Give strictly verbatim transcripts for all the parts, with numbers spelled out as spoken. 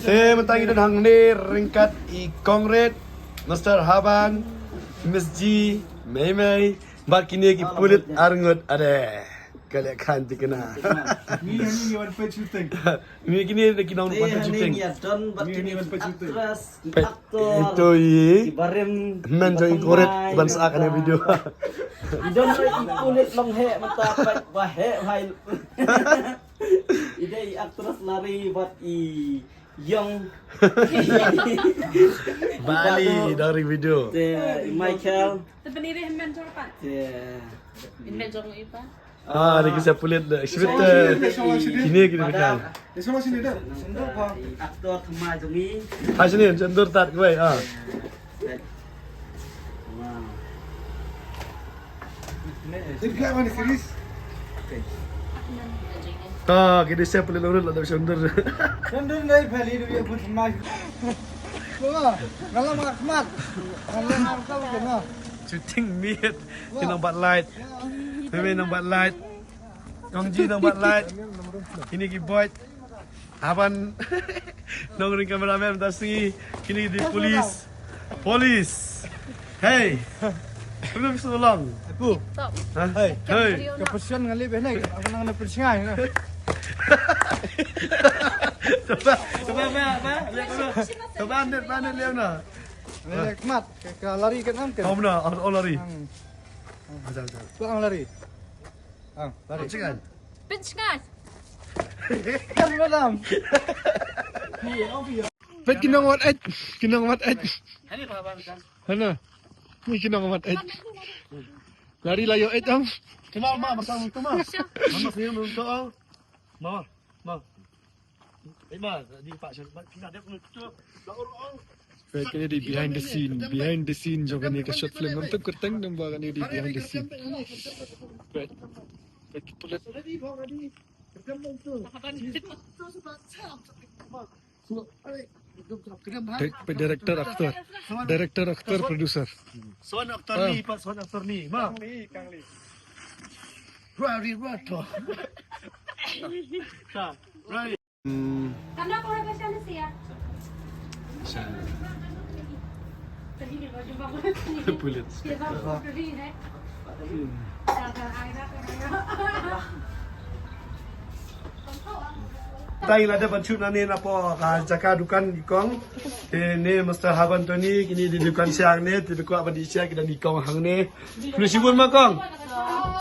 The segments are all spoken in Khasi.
Te mynta ngi don hangne ryngkat i Kong Red, Mister Haban, Miss G, Mei Mei, bad kine ki pulit arngut ade. Ka leh khan ti kena. Ngi, ngi, ngi wan peit shooting. Ngi kine ki nong wan peit shooting. Ngi don bad kine ki actress, ki actor, ito i ki barim, men jong i Kong Red ban sa kane video. I don i pulit long heh mynta, ba heh bhai. I dei i actress Lari bad i Young. Bali dari video. Te i Michael. Te pynirih mentor pat. Te. Mentor ngi pat. Ah, ni kisah pulit dah. Exhibit. Kini kini kita. Actor tama jong ngi. Ha sini, sendur tat kawei. Ah. Wow. Dia bilang mana serius? Ta, kini saya pulit lorot lah, tak bisa undur. Undur dari Bali, dia punya pun semai. Wah, kalau Ahmad, kalau Ahmad, kalau kena. Shooting mate. Kini nang bat light. Mei Mei nang bat light. Kong Ji nang bat light. Kini ki boy. Haban nongring cameraman mynta sngi. Kini di polis. Polis. Hey. Belum bisa ulang. Aku. Ha? Hey. Hey. Ka pyrshang ngan leh beh nai. Aku nang na pyrshang ngai. Coba, coba, coba, coba. Coba, Andit, Andit, lihat na. Ni mat. Ka lari kan am kan. Oh, benar. Oh, oh, lari. Ang. Betul, betul. Tu ang lari. Ang lari. Cakap. Pynshngaiñ. Kan malam. Peit ki nong wat eit, ki nong wat eit. Hana. Ni ki nong wat eit. Lari la ïoh eit am. Kenal ma, masa tu ma. Mama sini belum tu am. Ma, ma. Eh, ma, di pak sini, ma, pindah dia pun tu. Peit kane dei behind the scene, behind the scene jong kane ka short film. Ngam tip kyrteng, namar kane dei behind the scene. Peit. Peit ki pulit. Peit, peit director, actor. Director, actor, producer. Son actor ni, pa, son actor ni. Ma. Kang Li, Kang Li. Rari Rato. Sa, Rari. Hmm. Kan dah korang kasih nasi ya? Sa. Tadi dia baju bagus. Pulit. Dia bagus tadi, eh. Te ngi la dep ban shoot nangne napoh ka jaka dukan ki kong. Te ne Mister Haban Tony, kine dei dukan sha hangne, te dei kwah ban ïa share ki dang ki kong hangne. Khublei shibun ma kong.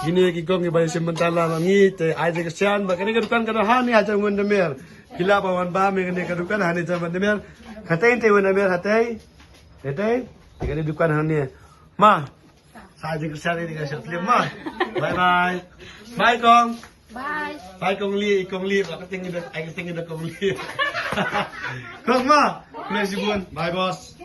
Kine ki kong kiba ïashim bynta lang ma ngi, te ai jingkyrsihan ba kane ka dukan ka don hangne ha Jamngaw Myndamer. Phi lah ban wan bam ïa kane ka dukan hangne Jamngaw Myndamer. Hatei te Myndamer hatei. Hatei. Te kane dukan hangne. Ma. Sa jingkyrsihan ïa kane ka short film ma. Bye bye. Bye kong. Bye. Bye kong Li, kong Li. Ai kyrteng ïa kong Li. Kong ma. Khublei shibun. Bye boss.